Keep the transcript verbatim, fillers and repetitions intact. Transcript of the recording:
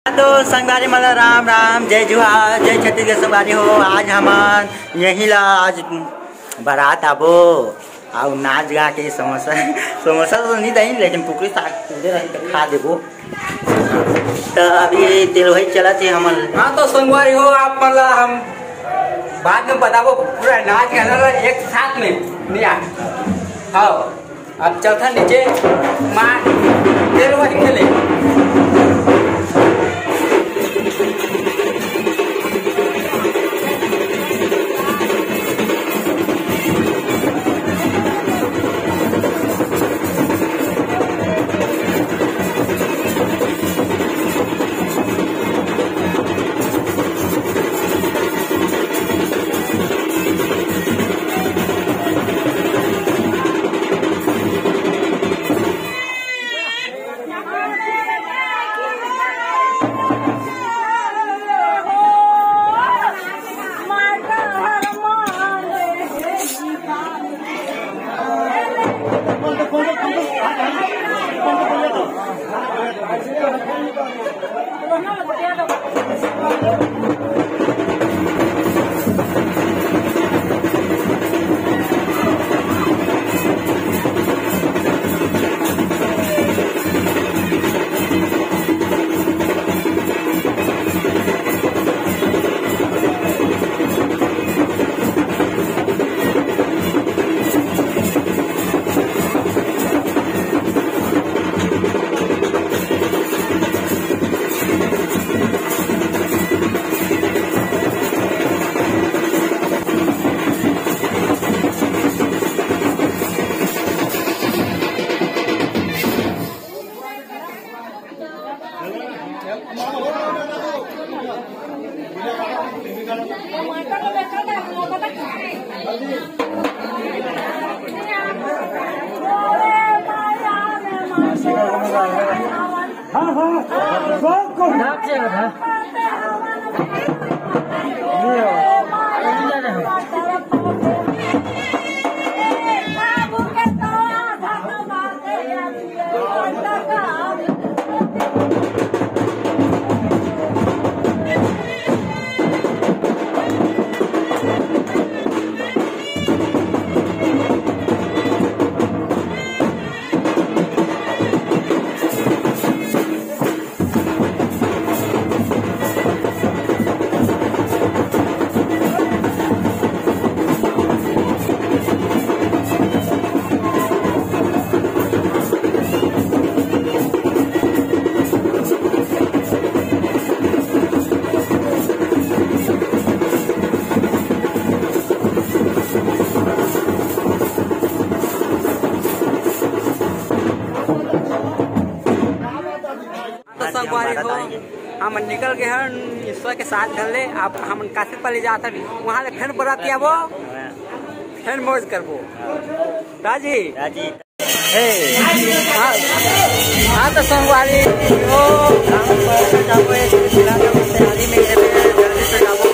तो संगवारी मन ल राम राम, जय जोहार, जय छत्तीसगढ़ संगवारी हो। आज हमन यही ला आज बारात आबो अउ नाच गा के समोसा, समोसा तो नहीं दही, लेकिन कुकरी साग पूरे रही तो खा देबो। तो अभी तेल वही चलत हे हमन। हाँ तो संगवारी हो, आप मन ला हम बाद में बताबो पूरा नाच गाना ला एक साथ में। नहीं आ, हाँ। अब चलथन नीचे, मार, तेल वही खेले। तो संगवारी हो, हम निकल गए हैं ईश्वर के साथ घर ले। अब हम काशी पल्ली जात हन, वहाँ ले फिर बराती आबो, फिर मौज करबो। राजी। राजी। हे। हाँ, हाँ, तो संगवारी हो, हम बराती जाबो, एक दिन तैयारी में, जल्दी से जाबो।